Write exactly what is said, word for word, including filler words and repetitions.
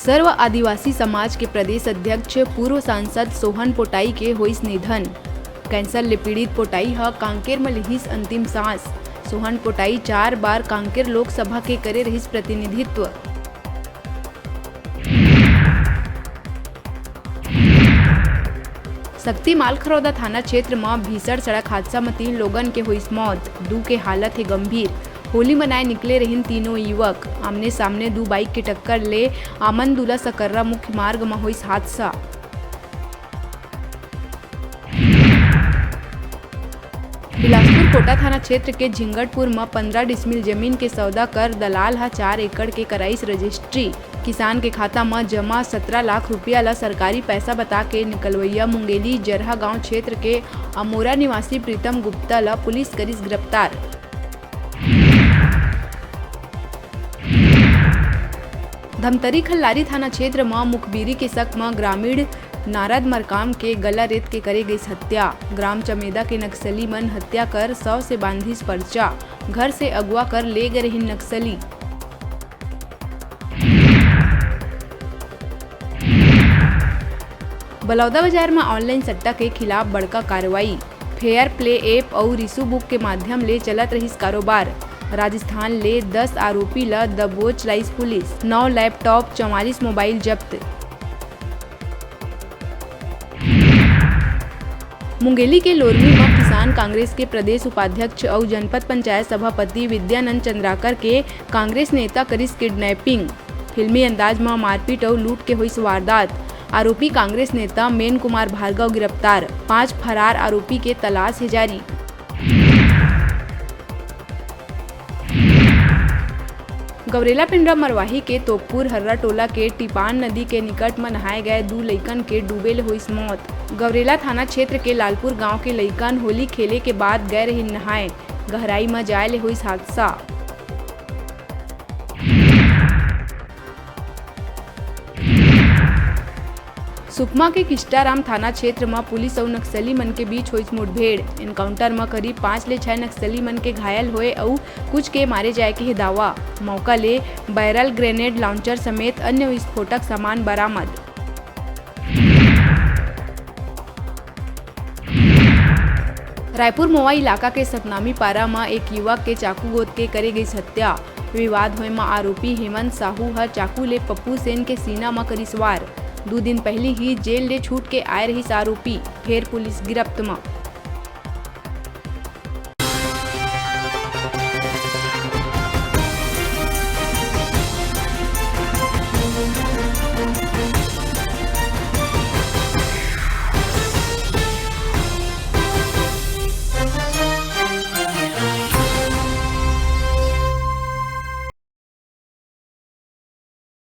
सर्व आदिवासी समाज के प्रदेश अध्यक्ष पूर्व सांसद सोहन पोटाई के होइस निधन। कैंसर ले पीड़ित पोटाई ह कांकेर म लिहिस अंतिम सांस। सोहन पोटाई चार बार कांकेर लोकसभा के करे रहिस प्रतिनिधित्व। सक्ती मालखरौदा थाना क्षेत्र म भीषण सड़क हादसा म तीन लोगन के होइस मौत, दू के हालत हे गंभीर। होली मनाए निकले रहिन तीनों युवक। आमने सामने दू बाइक के टक्कर ले आमंदुला सकर्रा मुख्य मार्ग म होइस हादसा। बिलासपुर कोटा थाना क्षेत्र के झिंगटपुर म पंद्रह डिसमिल जमीन के सौदा कर दलाल ह चार एकड़ के कराइस रजिस्ट्री। किसान के खाता म जमा सत्रह लाख रुपया ल सरकारी पैसा बता के निकलवैया मुंगेली जरहा गांव क्षेत्र के अमोरा निवासी प्रीतम गुप्ता ल पुलिस करिस गिरफ्तार। धमतरी खल्लारी थाना क्षेत्र म मुखबिरी के शक म ग्रामीण नारद मरकाम के गला रेत के करे गइस हत्या। ग्राम चमेदा के नक्सली मन हत्या कर शव से बांधिस पर्चा, घर से अगवा कर ले गे रहिन नक्सली। बलौदाबाजार म ऑनलाइन सट्टा के खिलाफ बड़का कार्रवाई। फेयर प्ले ऐप अउ रिसू बुक के माध्यम ले चलत रहिस कारोबार। राजस्थान ले दस आरोपी ल दबोच लाइस पुलिस। नौ लैपटॉप, चवालीस मोबाइल जब्त। मुंगेली के लोरमी म किसान कांग्रेस के प्रदेश उपाध्यक्ष अउ जनपद पंचायत सभापति विद्यानंद चंद्राकर के कांग्रेस नेता करिस किडनैपिंग। फिल्मी अंदाज म मारपीट अउ लूट के होइस वारदात। आरोपी कांग्रेस नेता मेन कुमार भार्गव गिरफ्तार। पांच फरार आरोपी के तलाश हे जारी। गौरेला पेंड्रा मरवाही के तोकपुर हर्रा टोला के टिपान नदी के निकट म नहाए गए दू लइकन के डूबे ले होइस मौत। गौरेला थाना क्षेत्र के लालपुर गांव के लइकन होली खेले के बाद गए रहिन नहाए, गहराई म जाए ले होइस हादसा। सुकमा के किस्टाराम थाना क्षेत्र म पुलिस अउ नक्सली मन के बीच होइस मुठभेड़। एनकाउंटर म करीब पाँच ले छह नक्सली मन के घायल होए अउ कुछ के मारे जाए के हे दावा। मौका ले बैरल, ग्रेनेड लाउंचर समेत अन्य विस्फोटक सामान बरामद। रायपुर मोवा इलाका के सतनामी पारा म एक युवक के चाकू गोद के करे गइस हत्या। विवाद होए म आरोपी हेमंत साहू ह चाकू ले पप्पू सेन के सीना म करिस वार। दू दिन पहिली ही जेल ले छूट के आए रहिस आरोपी, फेर पुलिस गिरफ्त म।